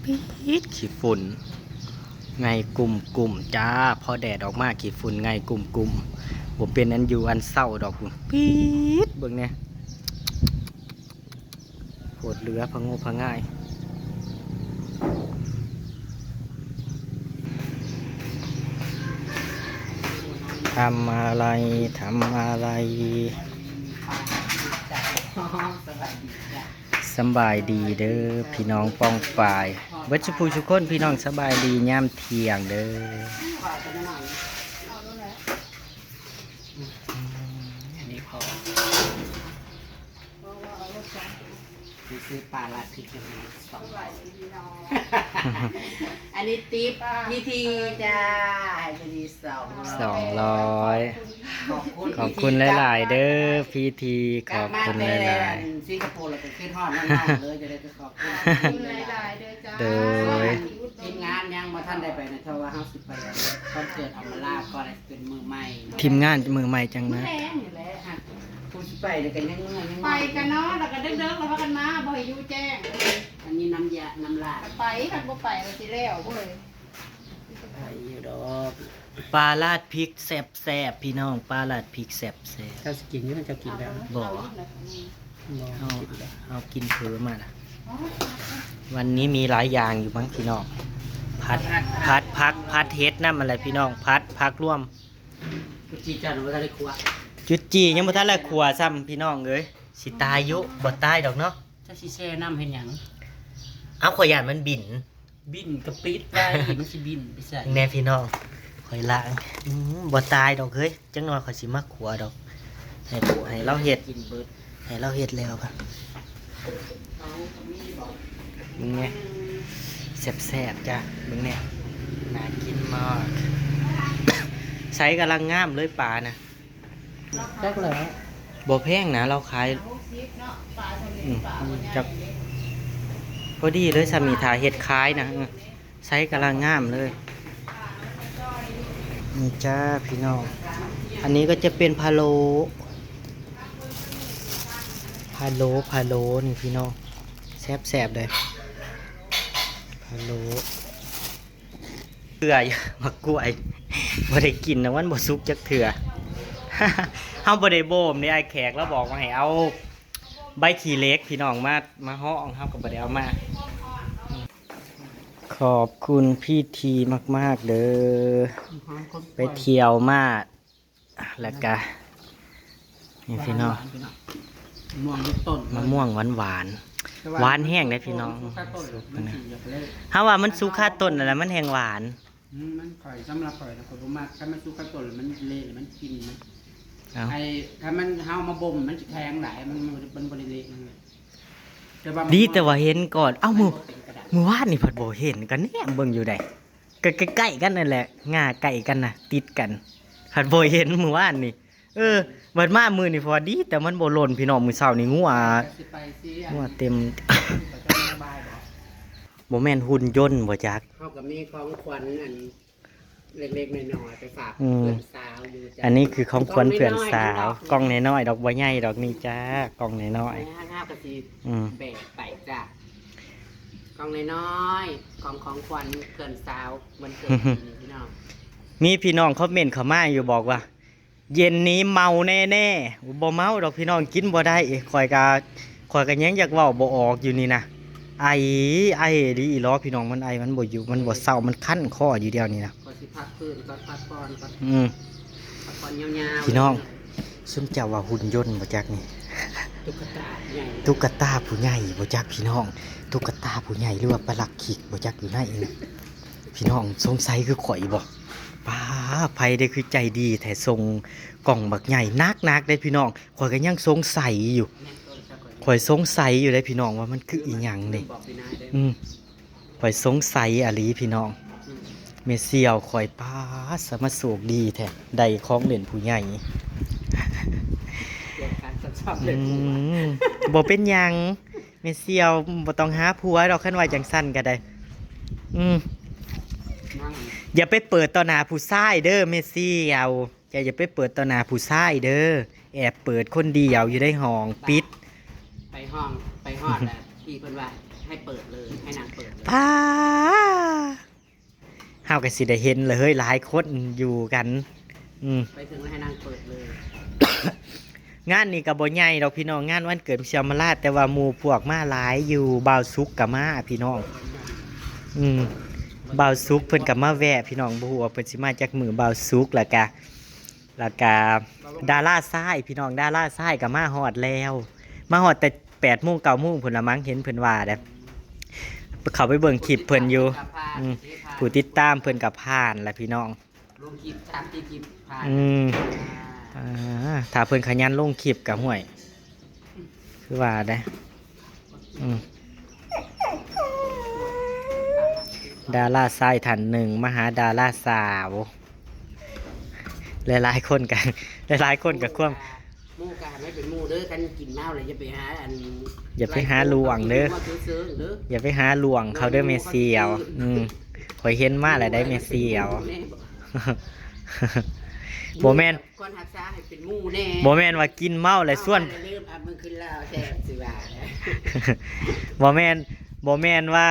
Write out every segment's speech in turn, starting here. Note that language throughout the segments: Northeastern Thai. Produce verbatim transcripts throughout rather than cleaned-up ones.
ปี๊ด ขี้ฝุ่น ไงกุ่มๆ จ้า พอแดดออกมาขี้ฝุ่นไงกุ่มๆ บ่เป็นอันอยู่อันเซาดอก ปี๊ด เบิ่งแหน่ โพดเหลือ ผะโงกผะง่าย ทำอะไร ทำอะไร สำบายดีเด้อ พี่น้องป้องปาย เบิดสุผู้สุคน พี่น้องสบายดียามเที่ยงเด้อ อันนี้พอ ไปซื้อปลาลาดพริกกันมาสองร้อย อันนี้ติ๊บพีทีจ้า ให้พีทีสองร้อย สองร้อย ขอบคุณ ขอบคุณหลายๆ เด้อ พีที ขอบคุณหลายๆ สิงคโปร์ แล้วก็คิดฮอดน้องๆ เลย จะได้ไปขอบคุณ ขอบคุณหลายๆ เด้อจ้า โดย ทีมงานยังบ่ทันได้ไปนะ เพราะว่าเฮาสิไปคอนเสิร์ตอำมาลาก่อน เป็นมือใหม่ ทีมงานมือใหม่จังนะ แรงอยู่แล้วค่ะ ผู้สิไปเนี่ยก็ยังเมื่อยยัง ไปกันเนาะ แล้วก็เดิกๆ แล้วพากันมา บ่ให้อยู่แจ้ง อันนี้น้ำยา น้ำลาด ไป คันบ่ไปก็สิแล้วเว้ย ไปอยู่ดอก ปลาลาดพริกแซ่บๆ พี่น้อง ปลาลาดพริกแซ่บๆ เจ้าสิกินอยู่ เจ้ากินแล้ว บ่ บ่ เอา กินแล้ว เอากินเผลอมาล่ะ วันนี้มีหลายอย่างอยู่มั้งพี่น้อง ผัด ผัดผัก ผัดเห็ดนำอะไรพี่น้อง ผัดผักรวม จุดจีจันทร์บ่ทันได้ครัว จุดจียังบ่ทันได้ครัวซ้ำพี่น้องเอ้ย สิตายอยู่ บ่ตายดอกเนาะ เจ้าสิแช่น้ำเฮ็ดหยัง เอา ข้อยย่านมันบิน บินกะปิดไว้ มันสิบินไปใส่ แน่พี่น้อง ข้อยล้าง อืม บ่ตายดอกเฮ้ย จักหน่อยข้อยสิมาครัวดอก ให้ ให้ลาวเฮ็ด กินเบิด ให้ลาวเฮ็ดแล้วปะ เอาก็มีบอก มึงเนี่ย แซ่บๆ จ้ะ มึงเนี่ย น่ากินมาก ไซส์กำลังงามเลยปลานะ จักแล้ว บ่แพงนะ ลาวขาย หกสิบเนาะ ปลาทะเล อืม ปลาบ่ใหญ่ จัก เด้ พอดีเลย สามีถ่าเฮ็ดขายนะ เออ ไซส์กำลังงามเลย นี่จ้าพี่น้อง อันนี้ก็จะเป็นพะโล้ พะโล้ พะโล้นี่พี่น้อง แซ่บๆ เลย พะโล้ เกลืออยู่ หมากกล้วย บ่ได้กินนะ มันบ่สุกจักเทื่อ เฮาบ่ได้โบมนี่ ไอ้แขกลาวบอกว่าให้เอาใบขี้เหล็กพี่น้องมา มาฮ้อง เฮาก็บ่ได้เอามา ขอบคุณพีทีมากๆ เด้อ ไปเที่ยวมา แล้วก็ นี่พี่น้อง หวานๆ พี่น้อง ม่วงลูกต้น มะม่วงหวานๆ แต่ว่า หวานแฮงเด้อพี่น้อง สุกคาต้น มันสิอยากเละ เฮาว่ามันสุกคาต้นนั่นแหละ มันแฮงหวาน อืม มันข่อย สำหรับข่อยนะ ข่อยบ่มัก ถ้ามันสุกคาต้นแล้วมันเละ มันกินนะ เอ้า ไอ้ ถ้ามัน เฮามาบ่ม มันสิแข็งหลาย มัน มัน มันบ่ได้เละ มันเลย แต่ว่า ดีแต่ว่าเห็นก่อน เอ้า มื้อ มันบ่เป็นกระดาษ มื้อวานนี่พัดบ่เห็น ก็แนมเบิ่งอยู่ใด ก็ใกล้ๆ กันนั่นแหละ ง่าใกล้กันนะ ติดกัน พัดบ่เห็นมื้อวานนี่ เออ บัดมามื้อนี่พอดี แต่มันบ่หล่นพี่น้อง มื้อเช้านี่งัว ก็สิไปสิ งัวเต็ม ไปกับแม่บ่ายบ่ บ่แม่นหุ่นยนต์บ่จัก เฮาก็มีของขวัญอันเล็กๆ น้อยๆ ไปฝาก อืม เพื่อนสาวอยู่จ้ะ อันนี้คือของขวัญเพื่อนสาว กล่องน้อยๆ กล่องน้อยๆ ดอกบ่ใหญ่ดอก นี่จ้า กล่องน้อยๆ เฮาก็สิ อืม แบกไปจ้ะ กล่องน้อยๆ ของของขวัญเพื่อนสาววันเกิดปีนี้พี่น้อง มีพี่น้องคอมเมนต์เข้ามาอยู่บอกว่า เย็นนี้เมาแน่ๆ บ่เมาดอกพี่น้อง กินบ่ได้ ข้อยก็ ข้อยก็ยังอยากเว้าบ่ออกอยู่นี่นะ ไอ ไอดีอีหลอพี่น้อง มันไอ มันบ่อยู่ มันบ่เซา มันคันคออยู่เดี๋ยวนี้นะ ขอสิพักฟื้นก่อน พักผ่อนก่อน อืม พักผ่อนยาวๆ พี่น้อง ซุมเจ้าว่าหุ่นยนต์บ่จักนี่ ตุ๊กตาผู้ใหญ่ ตุ๊กตาผู้ใหญ่บ่จักพี่น้อง ตุ๊กตาผู้ใหญ่หรือว่าปลักขิกบ่จักอยู่ในนี่ พี่น้องสงสัยคือข่อยบ่ ป้า ไผได้คือใจดีแท้ ส่งกล่องบักใหญ่หนักๆ เด้พี่น้อง ข่อยก็ยังสงสัยอยู่ ข่อยสงสัยอยู่เด้พี่น้องว่ามันคืออีหยังนี่ อืม ข่อยสงสัยอะหลีพี่น้อง แม่เสี่ยวข่อย ป้า สมาโชคดีแท้ ได้ของเล่นผู้ใหญ่ เกี่ยวกับการสอบ อืม บ่เป็นหยัง แม่เสี่ยวบ่ต้องหาผัวดอก คันว่าจังซั่นก็ได้ อืม นั่ง อย่าไปเปิดต่อหน้าผู้ชายเด้อแม่เสี่ยว เจ้าอย่าไปเปิดต่อหน้าผู้ชายเด้อ แอบเปิดคนเดียวอยู่ในห้อง ปิด ไปห้อง ไปฮอดแล้ว พี่เพิ่นว่าให้เปิดเลย ให้นางเปิดเลย ป้า เฮาก็สิได้เห็นเลยเฮ้ย หลายคนอยู่กัน อืม ไปถึงแล้วให้นางเปิดเลย งานนี้ก็บ่ใหญ่ดอกพี่น้อง งานวันเกิดเสี่ยวมาลาด แต่ว่าหมู่พวกมาหลายอยู่ บ่าวสุกก็มาพี่น้อง อืม บ่าวสุกเพิ่นก็มาแวะพี่น้อง บ่ฮู้ว่าเพิ่นสิมาจักมื้อ บ่าวสุก แล้วก็ แล้วก็ดาราชายพี่น้อง ดาราชายก็มาฮอดแล้ว มาฮอดแต่แปดโมง เก้าโมงพุ้นละมั้ง เห็นเพิ่นว่าเด้ เข้าไปเบิ่งคลิปเพิ่นอยู่ อืม ผู้ติดตามเพิ่นก็ผ่านแหละพี่น้อง ลงคลิปตามที่คลิปผ่าน อืม อ่า อ่า ถ้าเพิ่นขยันลงคลิปก็ห่วย คือว่าได้ อืม ดาราชายท่านหนึ่งมาหาดาราสาว หลายๆคนกัน หลายๆคนกับความ หมู่กะไม่เป็นหมู่เด้อ คันกินเมาแล้วอย่าไปหาอัน อย่าไปหาลวงเด้อ ว่าเซิงๆเด้อ อย่าไปหาลวงเขาเด้อแม่เสี่ยว อืม ข่อยเห็นมาแล้วได้แม่เสี่ยว บ่แม่น ก่อนหักษาให้เป็นหมู่แน่ บ่แม่นว่ากินเมาแล้วชวน เอามาเริ่มเอามือขึ้นแล้วแซ่บสิว่านะ บ่แม่น บ่แม่นว่า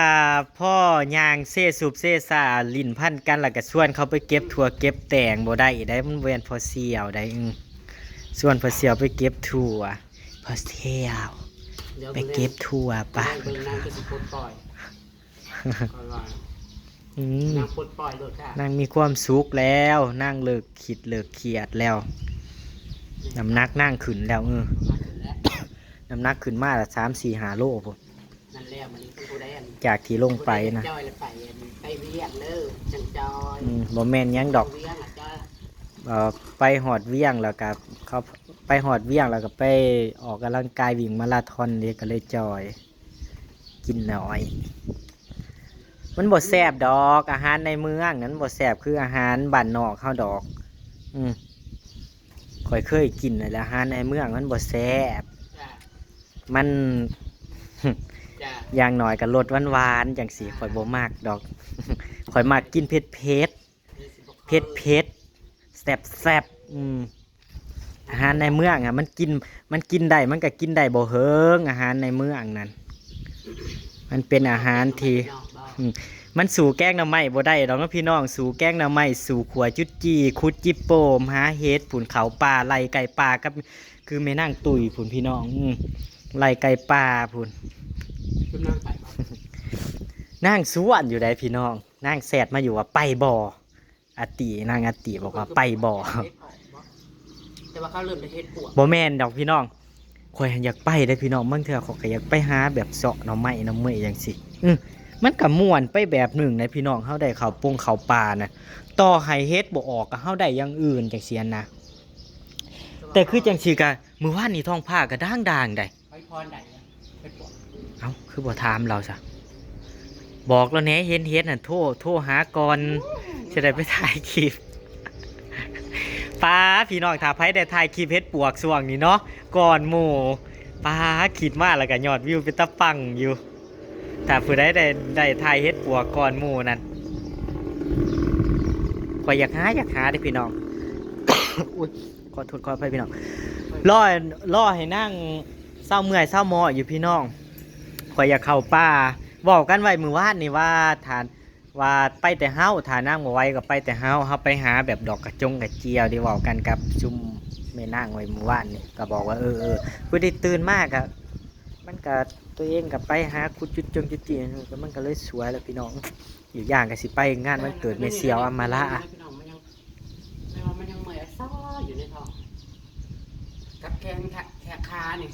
พ่อย่างเซสูบเซซ่าลิ้นพันกันแล้วก็ชวนเขาไปเก็บถั่วเก็บแตงบ่ได้ได้ มันบ่แม่นพ่อเสี่ยวได้ อืม ชวนพ่อเสี่ยวไปเก็บถั่ว พ่อเสี่ยว เดี๋ยว ไปเก็บถั่วปะ เบิ่งนางก็สิปลดปล่อยก่อนว่า อืม นางปลดปล่อยโลดค่ะ นางมีความสุขแล้ว นางเลิกคิดเลิกเครียดแล้ว น้ำหนักนางขึ้นแล้ว เออ มาถึงแล้ว น้ำหนักขึ้นมาละสามสี่ห้าโลพุ้น นั่นแล้วมันนี่ต้องผู้ใดอัน จากที่ลงไปนะ จอยแล้วไปอันไปเวียงเด้อจังจอย อืม บ่แม่นหยังดอก เวียงอ่ะจ้า เอ่อ ไปฮอดเวียงแล้วก็เขาไปฮอดเวียงแล้วก็ไปออกกำลังกายวิ่งมาราธอนเด้ ก็เลยจ่อย กินน้อย มันบ่แซ่บดอก อาหารในเมืองนั้นบ่แซ่บคืออาหารบ้านนอกเฮาดอก อืม ข่อยเคยกินแล้ว อาหารในเมืองมันบ่แซ่บ จ้า มัน จ้า อย่างน้อยก็รสหวานๆจังซี่ ข่อยบ่มักดอก ข่อยมักกินเผ็ดๆ เผ็ดเผ็ดๆ แซ่บๆ อืม อาหารในเมืองอ่ะ มันกิน มันกินได้ มันก็กินได้บ่เหิง อาหารในเมืองนั่น มันเป็นอาหารที่ อืม มันสู้แกงหน่อไม้บ่ได้ดอกเนาะพี่น้อง สู้แกงหน่อไม้ สู้ขั่วจุดจี่ ขุดจิโปม หาเห็ด พุ้น เข้าป่า ไล่ไก่ป่ากับ คือแม่นางตุ้ยพุ้นพี่น้อง อืม ไล่ไก่ป่าพุ้น กำลังไปบ่ นางชวนอยู่ได้พี่น้อง นางแชทมาอยู่ว่าไปบ่ อาติ นางอาติบอกว่าไปบ่ แต่ว่าเขาเริ่มจะเฮ็ดปวก บ่แม่นดอกพี่น้อง ข่อยอยากไปได้อพี่น้อง บางเทื่อข่อยก็อยากไปหาแบบเสาะหน่อไม้หน่อเมื่อยจังซี่ อืม มันก็ม่วนไปแบบหนึ่งนะพี่น้อง เฮาได้เข้าปงเข้าป่านะ ต่อให้เฮ็ดบ่ออกก็เฮาได้อย่างอื่นจังซี่นะ แต่คือจังซี่ก็มื้อวานนี้ท้องฟ้าก็ด่างๆได้ ไปพรใดอะไปปวก เอ้า คือบ่ถามเราซะ บอกแล้วแหน่ เห็นเห็ดน่ะ โทร โทรหาก่อน สิได้ไปถ่ายคลิป ป้า พี่น้อง ถ้าไผได้ถ่ายคลิปเห็ดปวกช่วงนี้เนาะ ก่อนหมู่ ป้า คิดมาแล้วก็ยอดวิวเป็นตาปังอยู่ ถ้าผู้ใดได้ ได้ถ่ายเห็ดปวกก่อนหมู่นั่น ข่อยอยากหา อยากหาเด้อพี่น้อง อุ๊ย ขอโทษขออภัยพี่น้อง รอ รอให้นางเซาเมื่อยเซาหมออยู่พี่น้อง ข่อยอยากเข้าป่า เว้ากันไว้มื้อวานนี่ว่าถ้า ว่าไปแต่เฮา ถ้านางบ่ไหวก็ไปแต่เฮา เฮาไปหาแบบดอกกระจงกระเจียว ที่เว้ากันกับซุมแม่นางไว้มื้อวานนี่ ก็บอกว่า เออ เออ พอดีตื่นมาก็ มันก็ ตัวเองก็ไปหาขุดจุดจงจุดจี่ ก็มันก็เลยสวยแล้วพี่น้อง อีกอย่างก็สิไปงานวันเกิดแม่เสี่ยวอำมาลา พี่น้องมันยัง แม่ว่ามันยังเมื่อยซ้ออยู่ในท้อง กับแขนขา แขนขานี่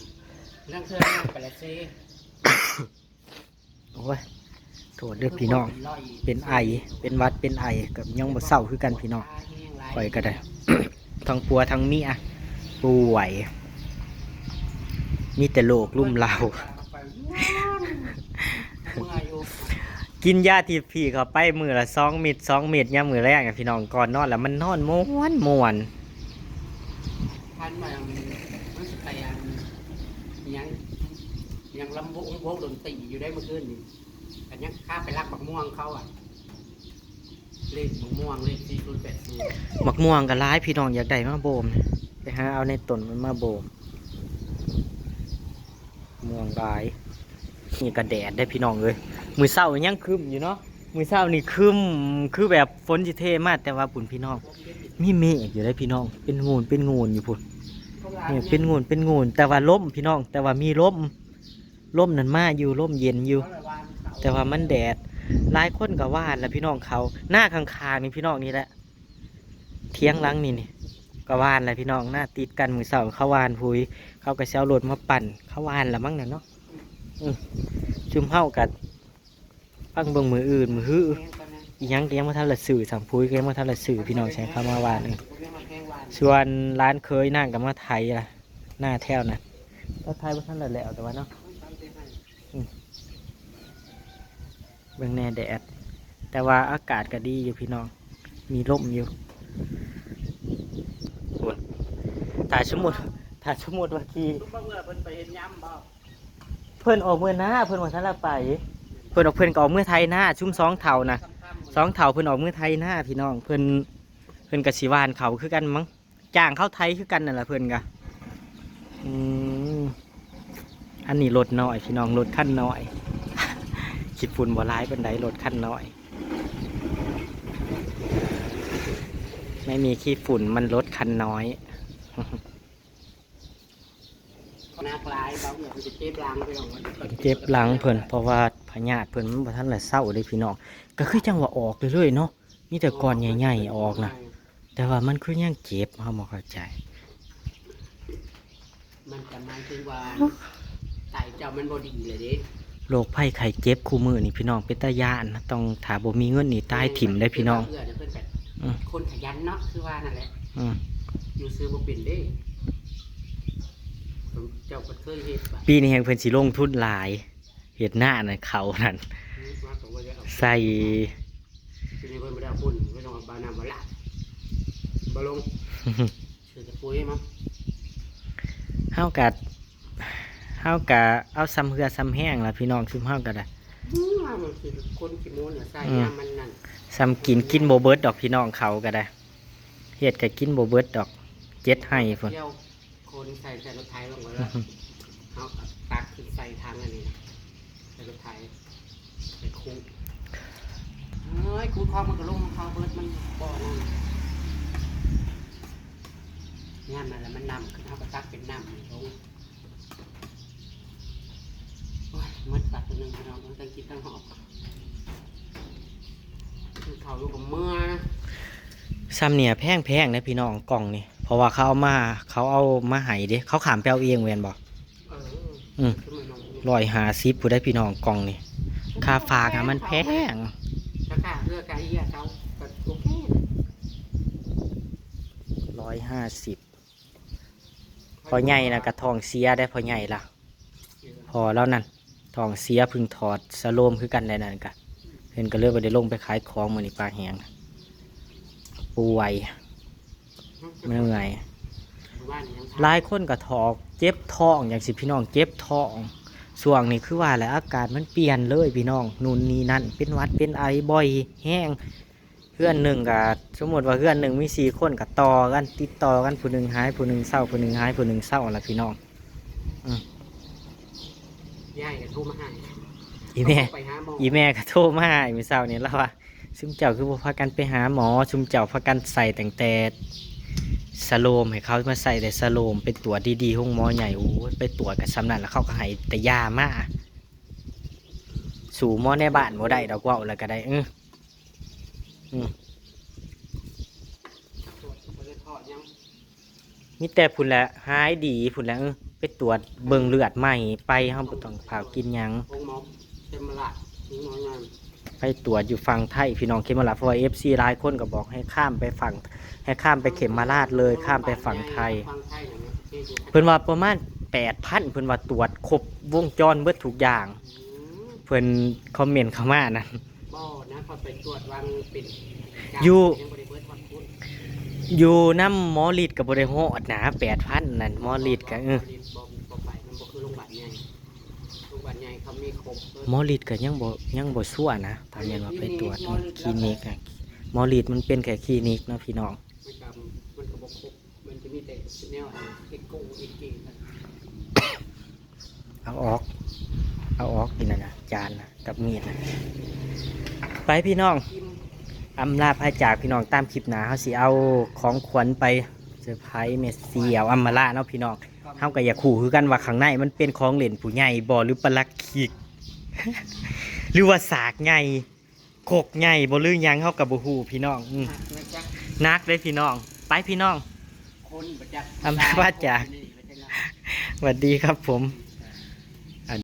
เรื่องเครื่องไปละเซ โอ้ย โทษเด้อพี่น้อง เป็นไอ เป็นหวัด เป็นไอ ก็ยังบ่เซาคือกันพี่น้อง ข่อยก็ได้ ทั้งผัวทั้งเมีย ป่วย มีแต่โรครุมเร้า เมื่ออยู่ กินยาทิพย์เข้าไปมื้อละสองเม็ด สองเม็ด ยามมื้อแลงอะพี่น้อง ก่อนนอนแล้วมันนอนม่วนม่วน ทันมามันสิไปอันยัง ยังลำวงวงดนตรีอยู่ได้เมื่อคืนนี่ แต่ยังข้าไปลักบักม่วงเขาอ่ะ เลขบักม่วงเลขสี่ศูนย์แปดศูนย์ หมากม่วงก็หลายพี่น้องอยากได้มาโบม ไปหาเอาในต้นมันมาโบม ม่วงหลาย นี่ก็แดดได้พี่น้องเอ้ย มื้อเช้ายังครึ้มอยู่เนาะ มื้อเช้านี่ครึ้ม คือแบบฝนสิเทมา แต่ว่าพุ้นพี่น้อง มีเมฆอยู่ได้พี่น้อง เป็นโงนเป็นโงนอยู่พุ้น เมฆเป็นโงนเป็นโงน แต่ว่าลมพี่น้อง แต่ว่ามีลม ลมนั่นมาอยู่ ลมเย็นอยู่ แต่ว่ามันแดด หลายคนก็หว่านแล้วพี่น้อง เขา หน้าข้างๆนี่พี่น้อง นี่แหละ เถียงหลังนี่นี่ ก็หว่านแหละพี่น้อง หน้าติดกัน มื้อเช้าเขาหว่านพุ้น เขาก็สิเอารถมาปั่น เขาหว่านละมั้งน่ะเนาะ อืม ซุมเฮาก็ฟังเบิ่งมื้ออื่น มื้อฮื้อ อีหยังก็ยังบ่ทันละซื้อ สังพุ้นก็ยังบ่ทันละซื้อ พี่น้อง ใช้คำว่าหว่าน เออ ส่วนหลานเขยนางก็มาไถล่ะ หน้าแถวนั้น ก็ไถบ่ทันละแล้ว แต่ว่าเนาะ อืม เบิ่งแน่แดด แต่ว่าอากาศก็ดีอยู่พี่น้อง มีลมอยู่ พุ้น ถ้าสมมุติ ถ้าสมมุติว่าขี่ ซุมบ่เอื้อเพิ่นไปเฮ็ดยามบ่ เพิ่นออกมื้อหน้า เพิ่นว่าซั่นละไป เพิ่นออก เพิ่นก็ออกมื้อไถนา ซุมสองเฒ่านะ สองเฒ่าเพิ่นออกมื้อไถนาพี่น้อง เพิ่น เพิ่นก็สิหว่านเขาคือกันมั้ง จ้างเขาไถคือกันนั่นล่ะเพิ่นก็ อืม อันนี้รถน้อยพี่น้อง รถคันน้อย ขี้ฝุ่นบ่หลายปานใด รถคันน้อย ไม่มีขี้ฝุ่น มันรถคันน้อย หนักหลาย บ่าวเอื้อเพิ่นสิเจ็บหลังพี่น้อง เจ็บหลังเพิ่น เพราะว่าพยาธิเพิ่นมันบ่ทันละเซาเด้พี่น้อง ก็คือจังว่าออกเรื่อยๆเนาะ มีแต่ก้อนใหญ่ๆออกนะ แต่ว่ามันคือยังเจ็บ เฮาบ่เข้าใจ มันก็หมายถึงว่าไตเจ้ามันบ่ดีเลยเด้ โรคภัยไข้เจ็บคู่มื้อนี่พี่น้อง เป็นตาย้านนะ ต้อง ถ้าบ่มีเงินนี่ตายถิ่มได้พี่น้อง เอื้อเนี่ยเพิ่นก็ อืม คนขยันเนาะ คือว่านั่นแหละ อืม อยู่ซื่อบ่เป็นเด้ เจ้าก็เคยเฮ็ดปะ ปีนี้แฮ่งเพิ่นสิลงทุนหลาย เฮ็ดนานั่น เขานั่น อืม ว่าก็ว่าจะเอา ใส่ ปีนี้เพิ่นบ่ได้เอาคน เพิ่นต้องเอาบาน้ำมาลาด บ่ลง ซื้อแต่ปุ๋ยมา เฮากะ เฮากะเอาส่ำเหื่อส่ำแฮงล่ะพี่น้อง ซุมเฮากะได้ อืม ว่ามันสิคนขี้โม้น่ะใส่ อืม ยามมันนั่น ส่ำกินกินบ่เบิดดอกพี่น้อง เขากะได้ เฮ็ดกะกินบ่เบิดดอก เจ็ดไฮ่พุ้น เดี๋ยวคนใส่ ใส่รถไถลงไปแล้ว เอาตักขึ้นใส่ถังอันนี้นะ ใส่รถไถ ใส่คุ เอ้ย คุคลองมันก็ลงของเขาเบิด มันบ่อนั่น ยามนั้นแหละมันน้ำขึ้น เอาก็ตักเป็นน้ำลง โอ้ย หมดตักตัวหนึ่งพี่น้อง มันต้องกินต้องหอบ คือเขาอยู่กับเมื่อนะ ซ้ำเนี่ยแพงๆนะพี่น้อง กล่องนี่ เพราะว่าเขาเอามา เขาเอามาให้เด้ เขาข้ามไปเอาเองแม่นบ่ เออ อืม คือมันน้อย ร้อยห้าสิบพุ้นได้พี่น้อง กล่องนี่ ค่าฝากอะมันแพง ราคาเพื่อกะเฮียเขาก็โอเค ร้อยห้าสิบ พ่อใหญ่น่ะก็ท้องเสียได้ พ่อใหญ่ล่ะ พ่อลาวนั่นท้องเสีย เพิ่งถอดสโลมคือกันได้นั่นกะ เพิ่นก็เลยบ่ได้ลงไปขายของมื้อนี้ ปลาแหง ป่วย เมื่อย บ้านยัง หลายคนก็ถอก เจ็บท้องจั่งซี้พี่น้อง เจ็บท้อง ช่วงนี้คือว่าแหละ อากาศมันเปลี่ยนเลยพี่น้อง นู่นนี่นั่น เป็นหวัดเป็นไอบ่อยแฮง เฮือนหนึ่งก็ สมมุติว่าเฮือนหนึ่งมีสี่คนก็ต่อกัน ติดต่อกัน ผู้หนึ่งหาย ผู้หนึ่งเซา ผู้หนึ่งหาย ผู้หนึ่งเซาล่ะพี่น้อง อืม ยายก็โทรมาหา อีแม่ ไปหาหมอ อีแม่ก็โทรมาหามื้อเช้านี้ ลาวว่า "ซุมเจ้าคือบ่พากันไปหาหมอ ซุมเจ้าพากันใส่ตั้งแต่สโลม ให้เขามาใส่แต่สโลม ไปตรวจดีๆ โรงหมอใหญ่ โอ้ย ไปตรวจก็ส่ำนั้น แล้วเขาก็ให้แต่ยามา สู้หมอในบ้านบ่ได้ดอก เว้าแล้วก็ได้ เออ อืม ตรวจก็บ่ได้ถอดหยัง มีแต่พุ้นแหละ หายดีพุ้นแหละ เออ ไปตรวจเบิ่งเลือดใหม่ไป เฮาบ่ต้องพากินหยัง โรงหมอเขมราษฎร์ โรงหมอใหญ่ ไปตรวจอยู่ฝั่งไทย พี่น้อง เขมราษฎร์ เพราะว่า เอฟซี หลายคนก็บอกให้ข้ามไปฝั่ง ให้ข้ามไปเขมราษฎร์เลย ข้ามไปฝั่งไทย ฝั่งไทยอย่างเงี้ย เพิ่นว่าประมาณ แปดพัน เพิ่นว่าตรวจครบวงจรเบิดทุกอย่าง อืม เพิ่นคอมเมนต์เข้ามานั่น บ่นะ พอไปตรวจวังเป็น อยู่ ยังบ่ได้เบิดฮอดพุ้น อยู่นำหมอฤทธิ์ก็บ่ได้ฮอดนะ แปดพัน นั่น หมอฤทธิ์ก็ เออ หมอฤทธิ์บ่ บ่ไป มันบ่คือโรงพยาบาลใหญ่ โรงพยาบาลใหญ่เขามีครบเบิด หมอฤทธิ์ก็ยังบ่ ยังบ่ชัวร์นะ ถ้าแม่นว่าไปตรวจ หมอฤทธิ์ คลินิกอะ หมอฤทธิ์มันเป็นแค่คลินิกเนาะพี่น้อง มันก็ มันก็บ่ครบ มันจะมีแต่แนวเอ็กโก เอ็กเก เอาออก เอาออกกินนะนะ จานนะกับมีดนะ ไปพี่น้อง อำลาพาจากพี่น้อง ตามคลิปหน้าเฮาสิเอาของขวัญไปเซอร์ไพรส์แม่เสี่ยวอำมาละเนาะพี่น้อง เฮาก็อยากฮู้คือกันว่าข้างในมันเป็นของเล่นผู้ใหญ่บ่ หรือปลักขิก หรือว่าสากใหญ่ ครกใหญ่บ่ หรือหยัง เฮาก็บ่ฮู้พี่น้อง อืม มาจาก หนักเด้พี่น้อง ไปพี่น้อง คนมาจาก อำลาพาจาก นี่มาจาก สวัสดีครับผม